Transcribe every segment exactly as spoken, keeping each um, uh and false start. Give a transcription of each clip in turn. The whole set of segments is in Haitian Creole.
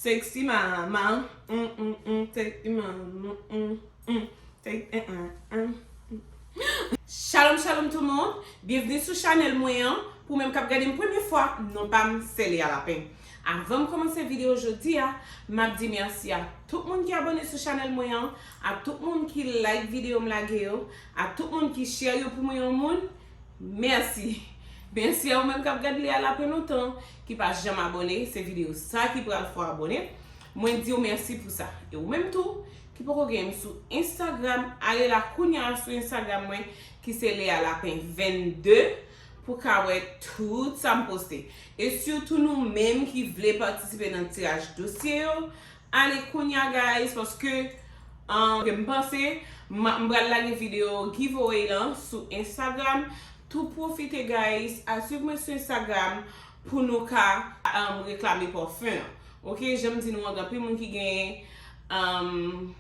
Sexy mama, mm, mm, mm, sexy mama, mm, mm, mm, sexy, mm, mm, mm. Shalom, shalom tout moun. Byenvni sou chanèl mwen an. Pou menm k ap gade m premye fwa, non pa m se Lea Lapin. Avan m kòmanse videyo jodi a, m ap di mèsi a tout moun ki abòne sou chanèl mwen an, a tout moun ki like videyo m lage yo, a tout moun ki share yo pou mwen yon moun. Mèsi. Mèsi a ou menm k ap gad Lea Lapin lontan, ki pa janm abòne, se videyo sa ki pral fè w abòne. Mwen di w mèsi pou sa. E ou menm tou, ki poko gen m sou Instagram, ale la kounya sou Instagram mwen, ki se Lea Lapin vennde, pou ka wè tout sa m poste. E sitou nou menm ki vle patisipe nan tiraj dosye yo, ale kounya, guys, paske, um, m panse, m, m pral lage videyo giveaway lan sou Instagram. Tou pwofite, guys, al swiv mwen sou Instagram pou nou ka, um, reklame pòfen an. Ok, jan m di nou an, gen anpil moun ki gen, um,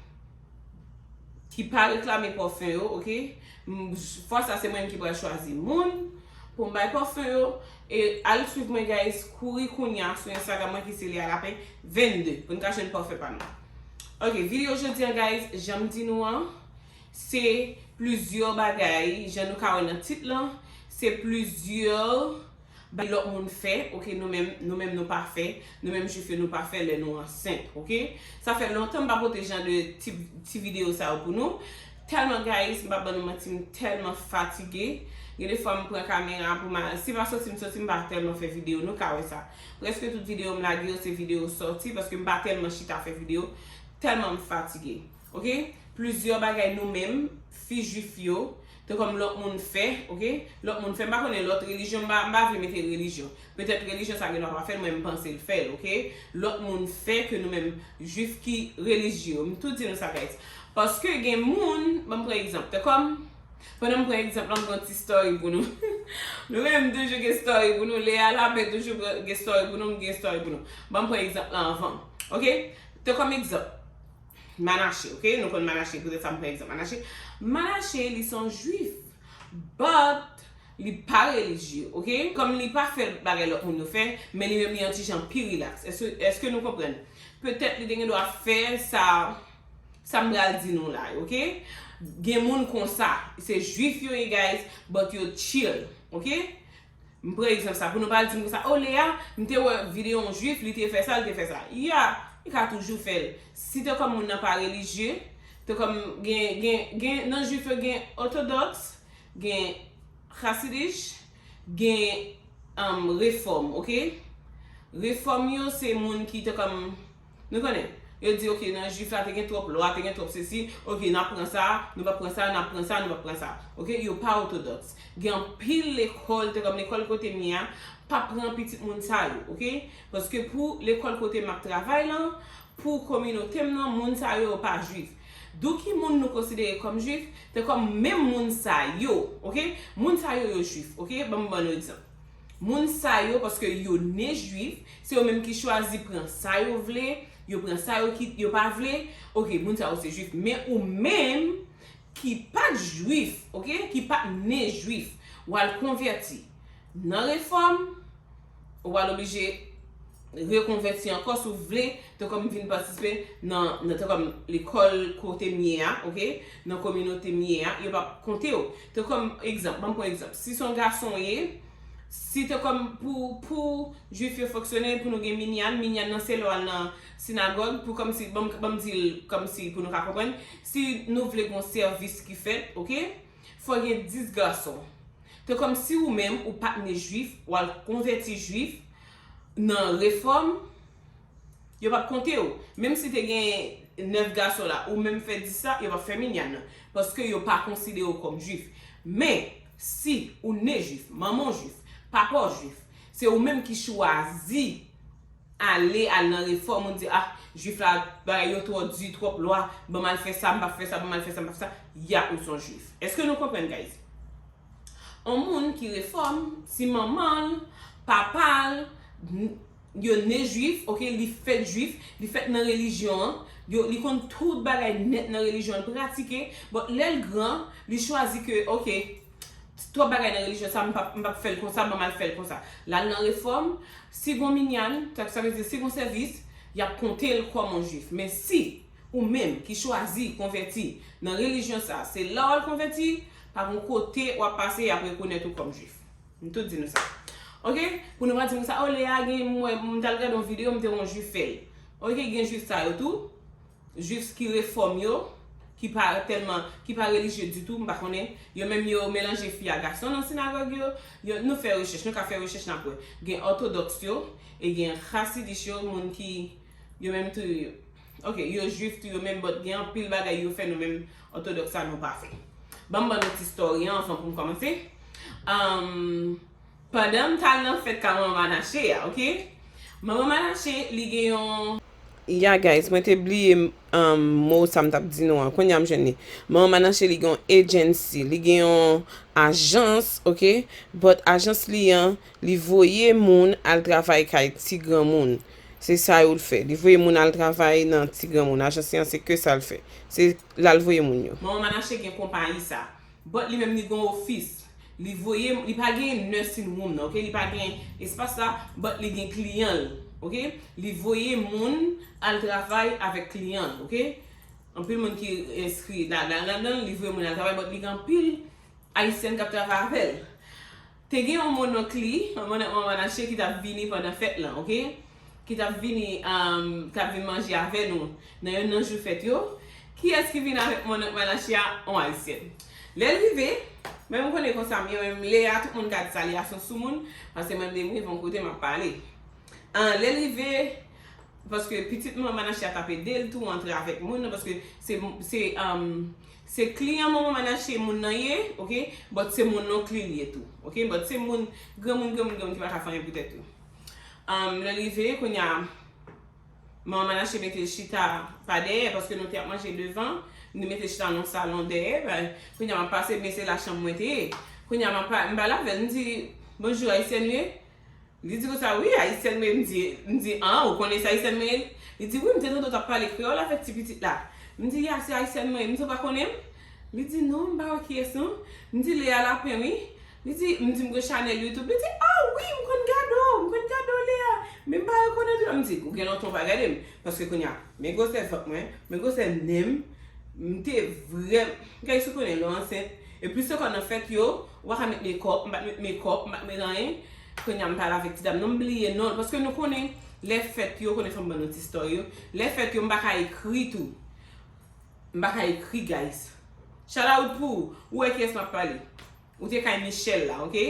ki pa reklame pòfen yo, ok? M, fwa sa se mwen ki pral chwazi moun pou m bay pòfen yo. E al swiv mwen, guys, kouri kounya sou Instagram mwen ki se Lea Lapin vennde pou n ka jwenn pòfen pa nou. Ok, videyo jodi an, guys, jan m di nou an, se plizyè bagay, jan nou ka wè nan tit lan, se plizyè bay lòt moun fè, ok, nou menm, nou menm nou pa fè, nou menm jwif yo nou pa fè lè nou ansent, ok? Sa fè lontan m pa pote jan de ti, ti videyo sa yo pou nou. Tèlman, guys, m pa ban nou manti, m tèlman fatige. Gen de fwa m pran kamera pou m, si pa sòti m sòti, m pa tèlman fè videyo, nou ka wè sa. Prèske tout videyo m lage yo se videyo sòti, paske m pa tèlman chita fè videyo, tèlman m fatige. Ok? Plizyè bagay nou menm, fi jwif yo, te kòm lòt moun fè, ok? Lòt moun fè, m pa konnen lòt relijyon, m pa, m pa vle mete relijyon. Petèt relijyon sa gen dwa pa fè l, mwen m panse l fè l, ok? Lòt moun fè ke nou menm jwif ki relijye yo. M tou di nou sa, guys. Paske gen moun, ban m pran egzanp, te kòm, pandan m pran egzanp la, m pran ti story pou nou. Nou konnen m toujou gen story pou nou, Lea Lapin toujou gen story pou nou, m gen story pou nou. Ban m pran egzanp la anvan, ok? Te kòm egzanp, Manache, ok? Nou konn Manache, poutèt sa m pran egzanp Manache. Manache, li se yon jwif, but li pa relijye, ok? Kòm li pa fè bagay lòt moun yo fè, men li menm li yon ti jan pi rilaks. Èske, èske nou konprann? Petèt li te gen dwa fè sa, sa m pral di nou la, ok? Gen moun konsa, se jwif yo ye, guys, but yo chill, ok? M pran egzanp sa, pou nou pa al di m konsa, "O, Lea, m te wè videyo yon jwif, li te fè sa, li te fè sa." Ya, li ka toujou fè l. Si te kòm moun nan pa relijye, te kòm gen, gen, gen, nan jwif yo gen òtodòks, gen chasidich, gen, um, refòm, ok? Refòm yo se moun ki te kòm Nou konnen, yo di, ok, nan jwif la te gen twòp lwa, te gen twòp sesi, ok, n ap pran sa, nou p ap pran sa, n ap pran sa, nou p ap pran sa. Ok, yo pa òtodòks. Gen anpil lekòl, te kòm lekòl kote m ye a, pa pran pitit moun sa yo, ok? Paske pou lekòl kote m ap travay lan, pou kominote m nan, moun sa yo, yo pa jwif. Dou ki moun nou konsidere kòm jwif, te kòm menm moun sa yo, ok? Moun sa yo, yo jwif, ok? Ban m ban nou egzanp. Moun sa yo, paske yo ne jwif, se yo menm ki chwazi pran sa yo vle, yo pran sa yo ki, yo pa vle. Ok, moun sa yo se jwif. Men ou menm ki pa t jwif, ok, ki pa t ne jwif, w al konvèti nan refòm, ou al oblije rekonvèti ankò si w vle, te kòm vin patisipe nan, nan te kòm lekòl kote m ye a, ok, nan kominote m ye a, yo p ap konte w. Te kòm egzanp, ban m pran egzanp. Si se yon gason w ye, si te kòm pou, pou jwif yo fonksyone, pou nou gen minyan, minyan nan se lè w al nan sinagòg, pou kòmsi, ban m, ban m di l kòmsi pou nou ka konprann, si nou vle gen yon sèvis ki fèt, ok, fò gen dis gason. Te kòm si ou menm, ou pa t ne jwif, w al konvèti jwif nan refòm, yo p ap konte w. Menm si te gen nèf gason la, ou menm fè dis la, yo p ap fè minyan nan. Paske yo pa konsidere w kòm jwif. Men, si ou ne jwif, manman w jwif, papa w jwif, se ou menm ki chwazi ale, al nan refòm, ou di, ah, jwif la, bagay yo twò di, twòp lwa, ban m al fè sa, m p ap fè sa, ban m al fè sa, m p ap fè sa, ya, ou se yon jwif. Èske nou konprann, guys? On moun ki refòm, si manman l, papa l, n-, yo ne jwif, ok, li fèt jwif, li fèt nan relijyon an, yo, li konn tout bagay nèt nan relijyon an, l pratike, but lè l gran, li chwazi ke, ok, twòp bagay nan relijyon sa, m p ap, m p ap fè l konsa, ban m al fè l konsa. L al nan refòm, si gon minyan, sa, sa vle di, si gon sèvis, y ap konte l kòm yon jwif. Men si ou menm ki chwazi konvèti nan relijyon sa, se la w al konvèti, pa gen kote w ap pase, y ap rekonèt ou kòm jwif. M tout di nou sa. Oke? Pou nou pa di m sa, o Lea gen, mwen, m t al gade yon videyo, m te wè yon jwif fè l. Oke, gen jwif sa yo tou. Jwif ki refòm yo, ki pa tèlman, ki pa relijye ditou, m pa konnen. Yo menm yo melanje fi a gason nan sinagòg yo. Yo, nou fè rechèch, nou ka fè rechèch n ap wè. Gen òtodòks yo, e gen chasidis yo, moun ki, yo menm tou, oke, yo jwif tou, yo menm, but gen anpil bagay yo fè nou menm òtodòks sa nou pa fè. Ban m ban nou ti story an anvan pou m kòmanse. Um, Pandan m t al nan fèt ka manman Manache a, oke? Manman Manache, li gen yon Ya, guys, mwen te bliye um, mo sa m t ap di nou an. Kounye a m jwenn li. Manman Manache, li gen yon agency, li gen yon ajans, oke? But ajans li an, li voye moun al travay kay ti granmoun. Se sa yo l fè. Li voye moun al travay nan ti granmoun. Ajans li an, se ke sa l fè. Se la l voye moun yo. Manman Manache gen konpayi sa. But li menm li gen ofis. Li voye, li pa gen nursing home nan, oke? Li pa gen espas la, but li gen kliyan l, oke? Li voye moun al travay avèk kliyan l, oke? Anpil moun ki enskri la, la, ladan l, li voye moun al travay, but li gen anpil Ayisyen k ap travay avè l. Te gen yon mononk li, yon mononk Manman Manache ki t ap vini pandan fèt lan, oke? Ki t ap vini, um, k ap vin manje avè nou nan yonn nan jou fèt yo. Kiyès ki vin avèk mononk Manache a? Yon Ayisyèn. Lè l rive, men m konnen konsa m ye, men Lea, tout moun ka di sa, Lea se yon soumoun, paske mwen menm m rive yon kote m ap pale. Ah, lè l rive, paske pitit manman Manache a t ap ede l tou antre avèk moun nan, paske se, se, um, se kliyan manman Manache moun nan ye, oke? But se mononk li l ye tou, oke? But se moun, granmoun, granmoun, granmoun ki pa ka fè anyen pou tèt yo. Um, lè l rive, kounye a, manman Manache mete l chita pa dèyè, paske nou te ap manje devan, li mete l chita nan salon dèyè, kounye a m ap pase, men se la chanm mwen te ye. Kounye a m ap pa-, m pale avè l, m di, "Bonjou, Ayisyèn ou ye?" Li di konsa, "Wi, Ayisyèn mwen ye." M di, m di, "An, ou konnen se Ayisyèn mwen ye?" Li di, "Wi, m te tande w t ap pale kreyòl avèk ti pitit la." M di, "Ya, se Ayisyèn mwen ye." M di, "Ou pa konnen m?" Li di, "Non, m pa wè kiyès non." M di, "Lea Lapin, wi." Li di, m di, "M gen chanèl YouTube." Li di, "Ah wi, m konn gade w, m konn gade w, Lea. Men m pa rekonèt ou non." M di, "Ou gen lontan w pa gade m." Paske kounye a, men gwosè vant mwen, men gwosè nen m, m te vrèm-, gade si w konnen lè w ansent. E plis ankò nan fèt yo, ou pa ka met mekòp, m pa t met mekòp, m pa t met anyen. Kounye a m pale avèk ti dam nan, m bliye non l, paske nou konnen lè fèt yo, konnen fò m ban nou ti story yo. Lè fèt yo, m pa ka ekri tou. M pa ka ekri, guys. Shout out pou ou. Ou wè kiyès m ap pale. Ou te kay Michelle la, oke?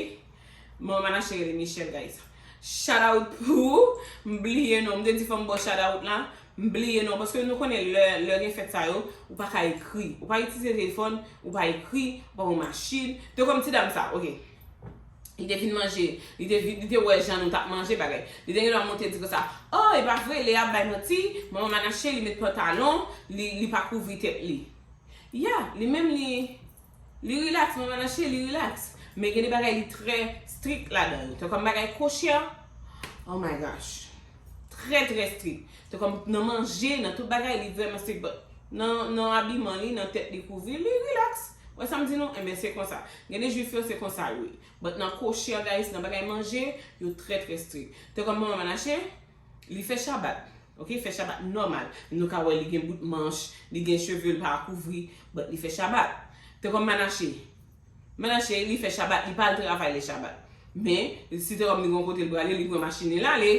Manman Manache rele Michelle, guys. Shout out pou ou. M bliye non. M te di fò m ba w shout out la. M bliye non. Paske nou konnen lè, lè gen fèt sa yo, ou pa ka ekri. Ou pa itilize telefòn, ou pa ekri, ou pa gen machin. Te kòm ti dam sa, oke. Li te vin manje, li te, vin- li te wè jan nou t ap manje bagay. Li te gen dwa monte di konsa, "Oh, e pa vre, Lea ap bay manti, manman Manache, li met pantalon, li, li pa kouvri tèt li." Ya, li menm li, li rilaks, manman Manache, li rilaks. Men gen de bagay li trè strik ladan yo. Tankou bagay kochè, oh my gosh. Trè, trè strik. Tankou nan manje, nan tout bagay, li vrèman strik. But nan, nan abiman li, nan tèt li kouvri, li rilaks. Wè sa m di nou? Enben, se konsa. Gen de jwif yo, se konsa yo ye. But nan kochè, guys, nan bagay manje, yo trè, trè strik. Tankou manman Manache, li fè chabat. Oke, fè chabat nòmal. Nou ka wè li gen bout manch, li gen cheve l pa kouvri, but li fè chabat. Tankou Manache. Manache, li fè chabat, li pa al travay lè chabat. Men, si tankou li gen yon kote l prale, li pran machin li l ale.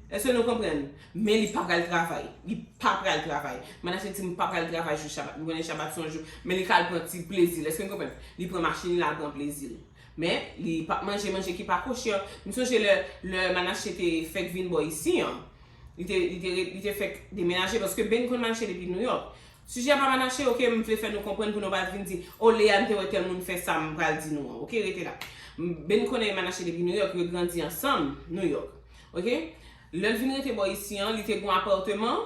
Èske nou konprann? Men li pa pral travay. Li pa pral travay. Manache di m pa pral travay jou chabat. M konnen chabat se yon jou. Men li ka al pran ti plezi l. Èske nou konprann? Li pran machin li, l al pran plezi l. Men, li p ap manje manje ki pa kochè. M sonje lè, lè Manache te fèk vin bò isi an. Li te, li te, li te fèk demenaje, paske Ben konn Manache depi Nouyòk. Sijè a pa Manache, oke, m vle fè nou konprann pou nou pa vin di, "O, Lea, m te wè tèl moun fè sa, m pral di nou an." Oke, rete la. M, Ben konnen Manache depi Nouyòk, yo grandi ansanm, Nouyòk. Oke? Lè l vin rete bò isi an, li te gen yon apatman,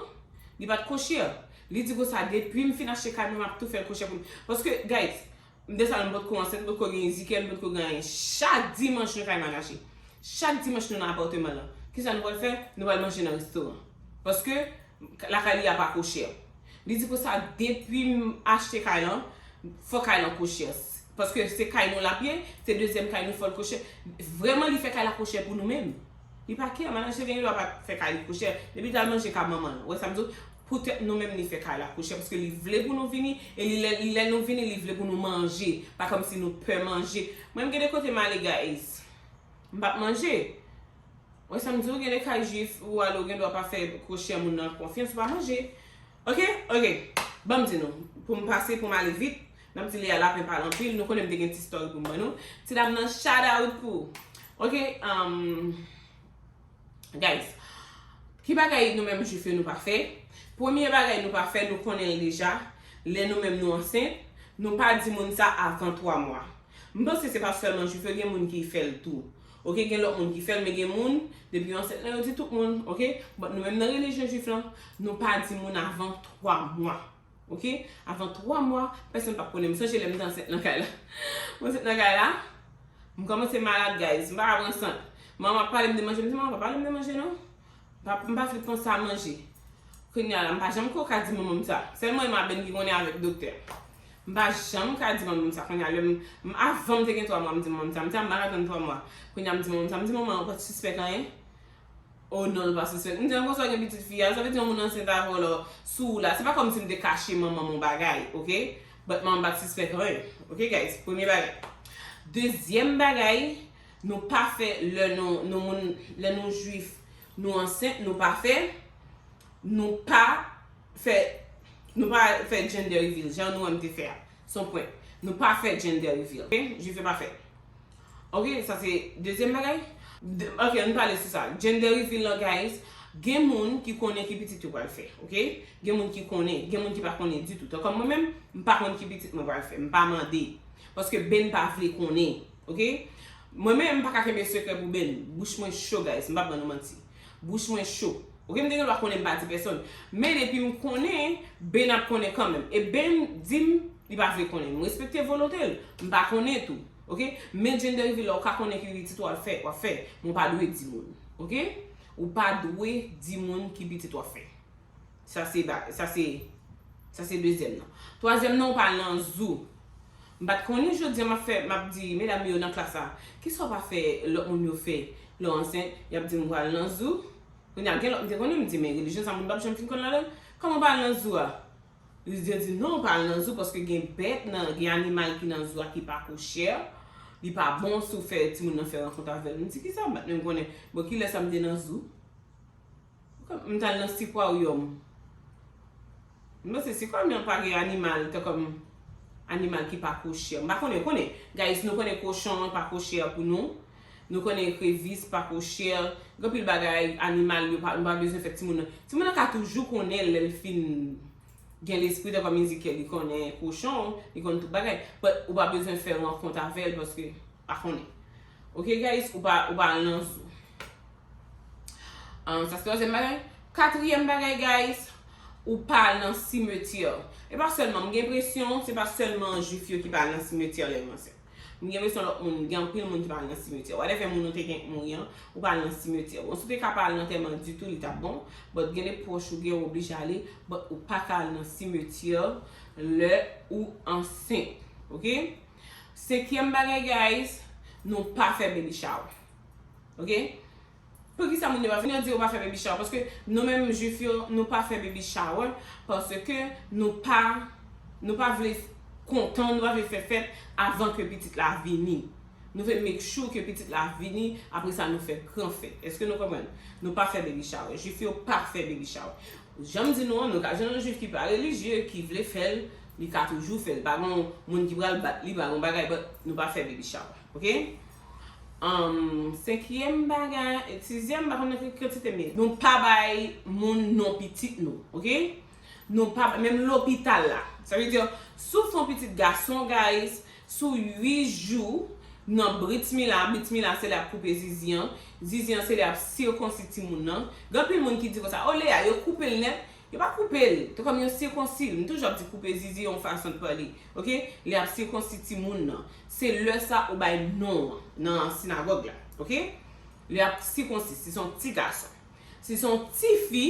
li pa t kochè. Li di konsa, "Depi m fin achte kay mwen, m ap tou fè l kochè pou m." Paske, guys, m te sa, m potko ansent, m potko gen Ezekiel, m potko gen anyen. Chak dimanch nou kay Manache. Chak dimanch nou nan apatman lan. Kisa nou pral fè? Nou pral manje nan restoran. Paske lakay li a pa kochè. Li di konsa, "Depi m achte kay lan, fò kay lan kochè." Paske se kay nou l ap ye, se dezyèm kay nou, fò l kochè. Vrèman, li fè kay la kochè pou nou menm. Li pa kè, madanm Cheri gen dwa pa fè kay li kochè. Depi l al manje kay manman l. Ou wè sa m di w? Poutèt nou menm li fè kay la kochè. Paske li vle pou nou vini, e li lè, lè nou vini, li vle pou nou manje. Pa kòmsi nou pè manje. Mwen, m gen de kote m ale, guys. M p ap manje. Ou wè sa m di w? Gen de kay jwif, ou ale, ou gen dwa pa fè kochè moun nan konfyans, ou pa manje. Ok? Ok. Ban m di nou. Pou m pase, pou m ale vit. N ap di Lea lapen pale anpil. Nou konnen m te gen ti story pou m ban nou. Ti dam nan, shout out pou ou. Ok? Um, guys, ki bagay nou menm jwif yo nou pa fè? Premye bagay nou pa fè, nou konnen l deja. Lè nou menm nou ansent, nou pa di moun sa avan twa mwa. M panse se pa sèlman jwif yo, gen moun ki fè l tou. Ok, gen lòt moun ki fè l, men gen moun, depi yo ansent lan, yo di tout moun, ok? But nou menm nan relijyon jwif lan, nou pa di moun avan twa mwa. Ok? Avan twa mwa, pèsonn p ap konnen. M sonje lè m te ansent nan kay la. M ansent nan kay la, m kòmanse malad, guys. M pa ka pran sant. Manman ap pale m de manje, m di, "Manman, pa pale m de manje, non." M pa, m pa vle panse a manje. Kounye a la, m pa janm ko ka di manman m sa. Sèl mwen, Maben ki konnen avèk doktè. M pa janm ka di manman m sa. Kounye a, lè m, m, avan m te gen twa mwa, m di manman m sa. M di, "A, m pa ka tann twa mwa." Kounye a, m di manman m sa. M di, "Manman, ou pa t sispèk anyen?" Oh non, l pa sispèk. M di, "An konsa w gen pitit fi a, sa vle di yon moun ansent avè w la, sou ou la." Se pa kòmsi m te kache manman m yon bagay, ok? But manman m pa t sispèk anyen. Ok, guys? Premye bagay. Dezyèm bagay, nou pa fè lè nou, nou moun, lè nou jwif, nou ansent, nou pa fè, nou pa fè, nou pa fè gender reveal, jan nou wè m te fè a. Se yon prank. Nou pa fè gender reveal, ok? Jwif yo pa fè. Ok, sa se dezyèm bagay. De, ok, ann pale sou sa. Gender reveal lan, guys. Gen moun ki konnen ki pitit yo pral fè, ok? Gen moun ki konnen, gen moun ki pa konnen ditou. Tankou mwen menm, m pa konn ki pitit mwen pral fè. M pa mande. Paske Ben pa vle konnen, ok? Mwen menm, m pa ka kenbe sekrè pou Ben. Bouch mwen cho, guys. M p ap ban nou manti. Bouch mwen cho. Ok, m te gen dwa konnen, m pa di pèsonn. Men depi m konnen, Ben ap konnen kanmenm. E Ben di m, li pa vle konnen. M respekte volonte l. M pa konnen tou. Ok? Men gender reveal la, ou ka konnen ki pitit w ap fè, w ap fè. Men ou pa dwe di moun. Ok? Ou pa dwe di moun ki pitit w ap fè. Sa se ba-, sa se, sa se dezyèm nan. Twazyèm nan, ou pa al nan zoo. M pa t konnen jodi a m ap fè, m ap di medam yo nan klas la, kisa w pa fè lòt moun yo fè lè w ansent? Y ap di m pral nan zoo. Kounye a, gen lòt m te konnen, m di, men relijyon sa moun p ap janm fin konn ladan l. Kòman w pa al nan zoo a? Yo di, non, w pa al nan zoo paske gen bèt nan, gen animal ki nan zoo a ki pa kochè. Li pa bon si w fè timoun nan fè rankont avè l. M di, kisa? M pa t menm konnen. Bon, kilè sa m te nan zoo? M t al nan sikwaryòm. M panse sikwaryòm nan pa gen animal, tankòm animal ki pa kochè. M pa konnen, konnen. Guys, nou konnen kochon an pa kochè pou nou. Nou konnen ekrevis pa kochè. Gen anpil bagay, animal, yo pa, nou pa bezwen fè timoun nan. Timoun nan ka toujou konnen lè l fin gen lespri, tankòm Ezekiel, li konnen kochon, li konn tout bagay. But ou pa bezwen fè rankont avè l paske pa konnen. Ok, guys, ou pa, ou pa al nan zoo. Ah, sa se twazyèm bagay. Katriyèm bagay, guys, ou pa al nan simetyè. E pa sèlman, m gen enpresyon, se pa sèlman jwif yo ki pa al nan simetyè lè yo ansent. M gen enpresyon lòt moun, gen anpil moun ki pa al nan simetyè. Whatever moun ou te gen k mouri an, ou pa al nan simetyè. Bon, si w te ka pa al nan antèman ditou, li t ap bon. But gen de pwòch ou gen, ou oblije ale, but ou pa ka al nan simetyè lè ou ansent. Ok? Senkyèm bagay, guys, nou pa fè baby shower. Ok? Poukisa moun yo pa fè? Yo di yo pa fè baby shower. Paske nou menm jwif yo, nou pa fè baby shower. Paske nou pa, nou pa vle kontan, nou pa vle fè fèt avan ke pitit la vini. Nou vle make sure ke pitit la vini, apre sa nou fè gran fèt. Èske nou konprann? Nou pa fè baby shower. Jwif yo pa fè baby shower. Jan m di nou an, nou ka jwenn yon jwif ki pa relijye, ki vle fè l, li ka toujou fè l. Pa gen moun ki pral bat li, pa gen bagay, but nou pa fè baby shower, ok? Um, senkyèm bagay, sizyèm, m pa konn nan ki kantite, men nou pa bay moun non pitit nou, ok? Nou pa, menm lopital la. Sa vle di, si w fè yon pitit gason, guys, sou uit jou, nan brit mila, brit mila se lè y ap koupe zizi an, zizi an se lè y ap sikonsi timoun nan. Gen anpil moun ki di konsa, "O Lea, yo koupe l nèt." Yo pa koupe l, te kòm yo sikonsi l. M toujou ap di koupe zizi yon fason de pale, ok? Lè y ap sikonsi timoun nan. Se lè sa ou bay non an nan sinagòg la, ok? Lè y ap sikonsi, si se yon ti gason. Si se yon ti fi,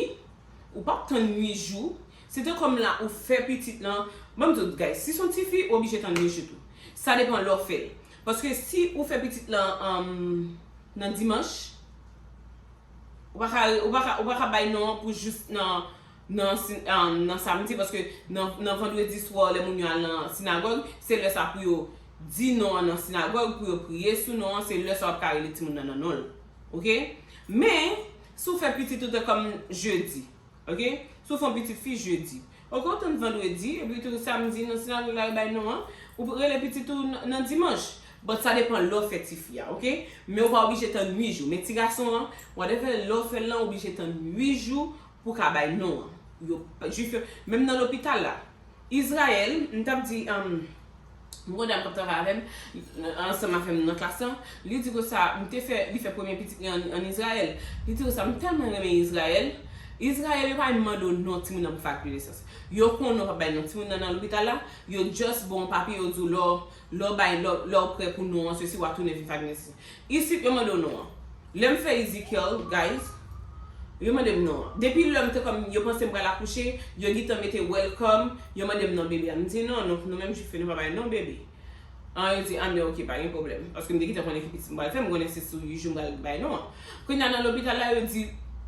ou p ap tann uit jou. Se te kòm la ou fè pitit lan. Ban m di w, guys, si se yon ti fi, ou oblije tann uit jou tou. Sa depan lè w fè l. Paske si ou fè pitit lan, um, nan dimanch, Ou pa ka, ou pa ka, ou pa ka bay non an pou jis nan, nan, si- um, nan samdi, paske nan, nan vandredi swa, lè moun yo al nan sinagòg, se lè sa pou yo di non an nan sinagòg, pou yo priye sou non an, se lè sa w ap ka rele timoun nan nan non l. Oke? Men, si w fè pitit ou te kòm jedi, oke? Si w fè yon pitit fi jedi, oke, w tann vandredi, epi tou samdi nan sinagòg la, yo bay non an, ou rele pitit ou nan, nan dimanch. But sa depan lè w fè tifi a, oke? Men ou pa oblije tann uit jou. Men ti gason an, whatever lè w fè l lan, ou oblije tann uit jou pou w ka bay non an. Yo, jif yo, menm nan lopital la. Izrayèl, m t ap di, um, m gon dam k ap travay avè m, ansanm avè m nan klas lan, li di konsa, m te fè, li fè premye pitit li an, an Izrayèl. Li di konsa, m tèlman renmen Izrayèl. Izrayèl, yo pa menm mande w non timoun nan pou fè ak nesans. Yo konnen w p ap bay non timoun nan nan lopital la, yo just ba w yon papye, yo di w lè w Lè w bay, lè, lè w prè pou non an, sesi w a tounen vin fè ak nesans. Isit, yo mande w non an. Lè m fè Ezekiel, guys, yo mande m non an. Depi lè m te kòm, yo panse m pral akouche, yo gentan mete welcome, yo mande m non bebe a. M di non, nou, nou menm jif yo, nou pa bay non bebe. An, yo di, an, men oke, pa gen pwoblèm. Paske m te gentan konnen ki pitit m pral fè, m konnen se sou uit jou m pral bay non an. Kounye a nan lopital la, yo di,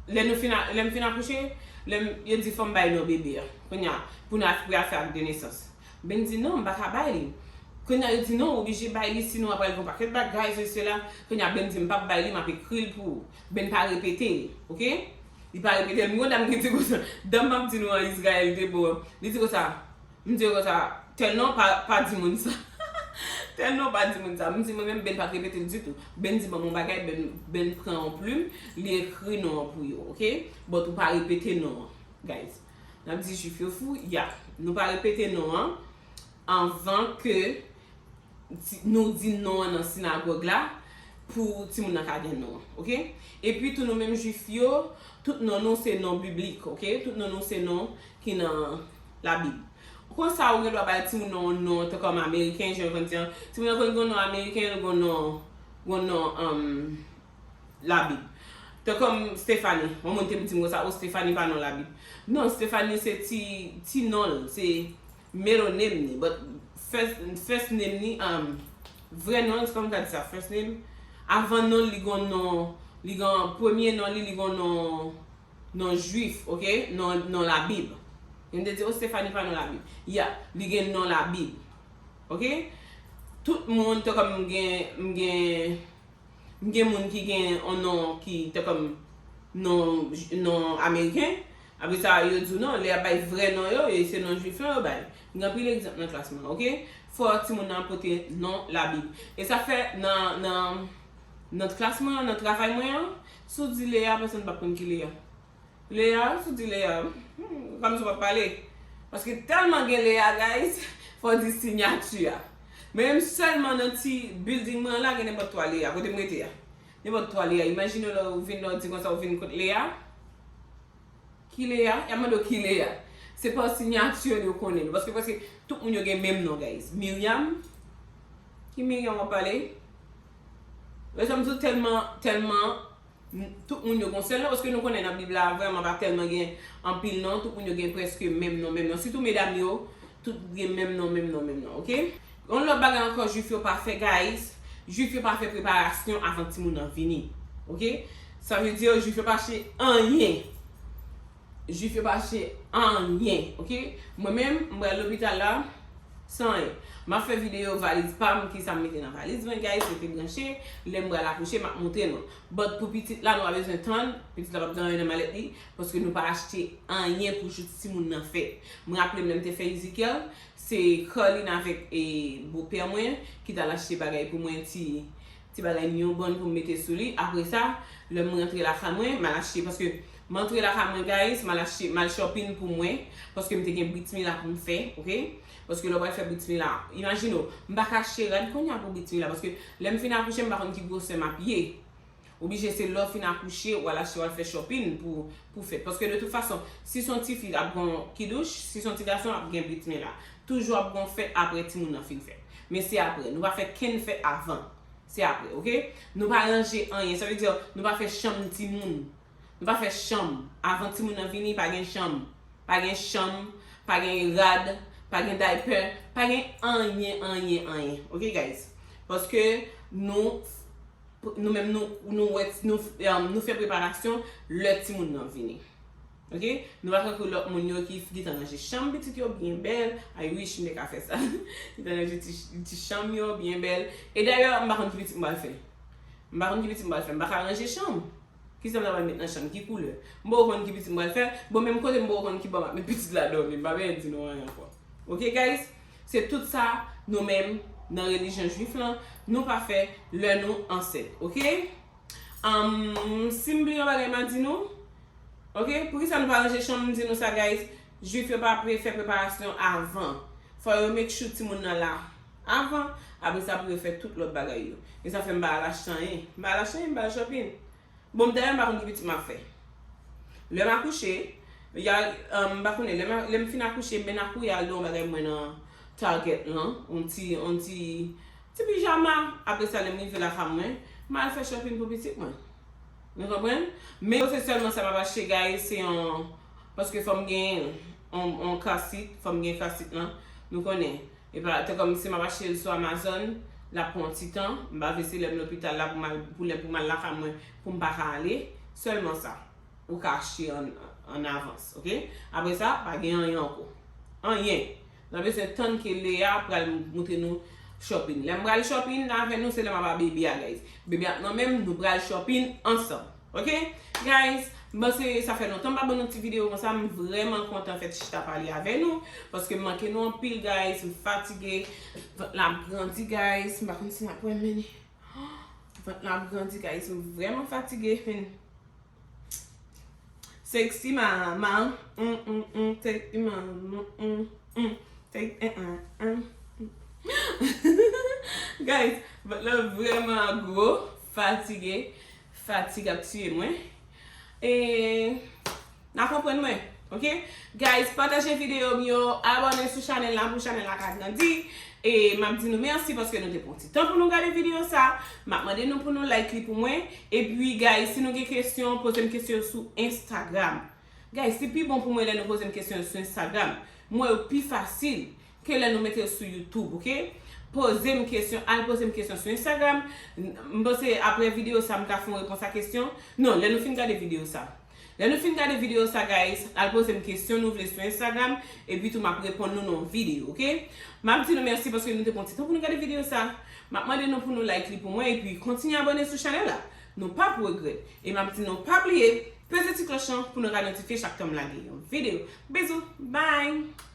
lè nou fin a- lè m fin akouche, lè m, yo di fò m bay non bebe a. Kounye a, pou n al, pou y al fè ak de nesans. Ben di non, m pa ka bay li. Kounye a yo di non, ou oblije bay li, sinon apre l gen yon pakèt bagay, sesi sela. Kounye a Ben di m p ap bay li, m ap ekri l pou ou. Ben pa repete l, oke? Li pa repete l. M gon dam ki di konsa, dam m ap di nou an Izrayèl te bon an. Li di konsa, m di yo konsa, tèl non pa, pa di moun sa. Tèl non pa di moun sa. M di mwen menm Ben pa t repete l ditou. Ben di ban m yon bagay, Ben, Ben pran yon plim, li ekri non an pou yo, oke? But ou pa repete non an, guys. N ap di jif yo fou, ya. Nou pa repete non an anvan ke ti- nou di non an nan sinagòg la pou timoun nan ka gen non an, oke? Epi tou nou menm jif yo, tout non nou se non biblik, oke? Tout non nou se non ki nan Labib. Konsa ou gen dwa bay timoun nan yon non, tan kòm ameriken, jan yo konn di an, timoun nan konn gen yon non ameriken, gen yon non, gen yon non, um, Labib. Tan kòm Stephanie, yon moun te di m konsa, o Stephanie pa non Labib. Non, Stephanie se ti, ti non l, se middle name ni, but first, first name ni, um, vrè non l, se kòman m ka di sa, first name, avan non l, li gon non, li gon premye non li, li gon non, non jwif, oke? Non, non Labib. Yo te di, o Stephanie pa non Labib. Ya, li gen non Labib. Oke? Tout moun, tan kòm m gen, m gen M gen moun ki gen yon non ki te kòm non, non ameriken. Apre sa, yo di w non, lè y ap bay vrè non yo, e se non jwif lan yo bay. M gen anpil egzanp nan klas mwen, oke? Fò timoun nan pote non Labib. E sa fè nan, nan, nan klas mwen an, nan travay mwen an, si w di Leya, pèsonn p ap konn ki Leya. Leya, si w di Leya, hmm, kòmsi w p ap pale. Paske tèlman gen Leya, guys, fò w di siyati a. Men m sèlman nan ti building mwen an la, gen nenpòt twa Leya, kote m rete a. Nenpòt twa Leya. Imajine w lè w vin la, w di konsa, w vin kot Leya. Ki Leya? Y ap mande w ki Leya. Se pa siyati yo, yo konnen nou. Paske, paske tout moun yo gen menm non, guys. Miriam. Ki Miriam w ap pale? Lè sa m di w tèlman, tèlman N- tout moun yo gon sèl non, paske nou konnen nan Bib la, vrèman pa tèlman gen anpil non, tout moun yo gen prèske menm non, menm non. Sitou medam yo, tout gen menm non, menm non, menm non, oke? Yon lòt bagay ankò, jwif yo pa fè, guys, jwif yo pa fè preparasyon avan timoun nan vini, oke? Sa vle di, jwif yo pa achte anyen. Jwif yo pa achte anyen, oke? Mwen menm, m pral lopital la, san anyen. M ap fè videyo valiz pa m, kisa m mete nan valiz mwen, guys, rete branche. Lè m pral akouche, m ap montre nou. But pou pitit la, nou pa bezwen tann. Pitit la p ap gen anyen nan malèt li, paske nou pa achte anyen pou jou timoun nan fèt. M raple m lè m te fè Ezekiel, se Carline avèk, e, bopè mwen ki t al achte bagay pou mwen, ti, ti bagay newborn pou m mete sou li. Apre sa, lè m rantre lakay mwen, m al achte, paske m antre lakay mwen, guys, m al achte, m al shopping pou mwen, paske m te gen Brit Mila pou m fè, oke? Paske lè w pral fè Brit Mila, imajine w, m pa ka achte rad kounye a pou Brit Mila, paske lè m fin akouche, m pa konn ki gwosè m ap ye. Oblije se lè w fin akouche, w al achte, w al fè shopping pou, pou fèt. Paske de tout fason, si se yon tifi, ap gen kidouch, si se yon ti gason, ap gen Brit Mila. Toujou ap gen fèt apre timoun nan fin fèt. Men se apre, nou pa fè kenn fèt avan. Se apre, oke? Nou pa ranje anyen. Sa vle di, nou pa fè chanm timoun. Nou pa fè chanm. Avan timoun nan vini, pa gen chanm. Pa gen chanm, pa gen rad, pa gen diaper, pa gen anyen, anyen, anyen. Oke, guys? Paske nou nou menm nou, nou wè, nou, um, nou fè preparasyon lè timoun nan vini. Ok? Nou pa tankou lòt moun yo ki gentan ranje chanm pitit yo byen bèl. I wish m te ka fè sa. Gentan ranje ti, ti chanm yo byen bèl. E dayè, m pa konn ki pitit m pral fè. M pa konn ki pitit m pral fè. M pa ka ranje chanm. Kisa m ta pral met nan chanm? Ki koulè? M poko konn ki pitit m pral fè. Bon, menm kote m poko konn ki bò m ap met pitit la dòmi. M pa bezwen di nou anyen ankò. Ok, guys? Se tout sa nou menm nan relijyon jwif lan, nou pa fè lè nou ansent. Ok? Um, si m bliye yon bagay, m a di nou. Ok? Poukisa nou pa ranje chanm? M di nou sa, guys. Jwif yo pa pre-, fè preparasyon avan. Fò yo make sure timoun nan la avan. Apre sa, pou yo fè tout lòt bagay yo. E sa fè m pa al achte anyen. M pa al achte anyen, m pa al shopping. Bon, dayè, m pa konn ki pitit m ap fè. Lè m akouche, ya, um, m pa konnen, lè m, lè m fin akouche, m mennen akouri al de yon bagay mwen nan Target lan, yon ti, yon ti, ti pijama. Apre sa, lè m rive lakay mwen, m al fè shopping pou pitit mwen. Nou konprann? Men se sèlman sa m ap achte, guys, se yon, paske fò m gen yon, yon kasit, fò m gen kasit lan, nou konnen. E pa, te kòm si m ap achte l sou Amazon, l ap pran yon ti tan. M pa vle se lè m lopital la pou m al, pou lè pou m al lakay mwen, pou m pa ka ale. Sèlman sa. Ou ka achte an, an avans, ok? Apre sa, pa gen anyen ankò. Anyen. N a bezwen tann ke Lea pral moutre nou shopping. Lè m pral shopping avè nou, se lè m ap ba bebe a, guys. Bebe a nan men m, nou pral shopping ansanm. Ok? Guys, m panse sa fè lontan m pa ban nou ti videyo konsa. M vrèman kontan fè ti chita pale avè nou. Paske m manke nou anpil, guys. M fatige. Vant la ap grandi, guys. M pa konn si n ap wè m mennen. Vant la ap grandi, guys. M vrèman fatige, men. Sexy mama. Mm, mm, mm. Sexy mama. Mm, mm. Sexy, mm, mm, mm. Guys, vant la vrèman gwo. Fatige. Fatig ap tiye mwen. E n a konprann mwen. Ok? Guys, pataje videyo m yo, abòne sou chanèl la pou chanèl la ka grandi. E m ap di nou mèsi paske nou te pran ti tan pou nou gade videyo sa. M ap mande nou pou nou like li pou mwen. Epi, guys, si nou gen kesyon, poze m kesyon sou Instagram. Guys, li pi bon pou mwen lè nou poze m kesyon sou Instagram. M wè yo pi fasil ke lè nou mete l sou YouTube, ok? Poze m kesyon, al poze m kesyon sou Instagram. M panse apre videyo sa, m ka fè yon repons a kesyon. Non, lè nou fin gade videyo sa. Lè nou fin gade videyo sa, guys, al poze m kesyon nou vle sou Instagram, epi tou m ap reponn nou nan yon videyo, ok? M ap di nou mèsi paske nou te pran ti tan pou nou gade videyo sa. M ap mande nou pou nou like li pou mwen, epi kontinye abòne sou chanèl la. Nou p ap regrèt. E m ap di nou pa bliye, peze ti klòch lan pou nou ka notifye chak tan m lage yon videyo. Bizou, bye!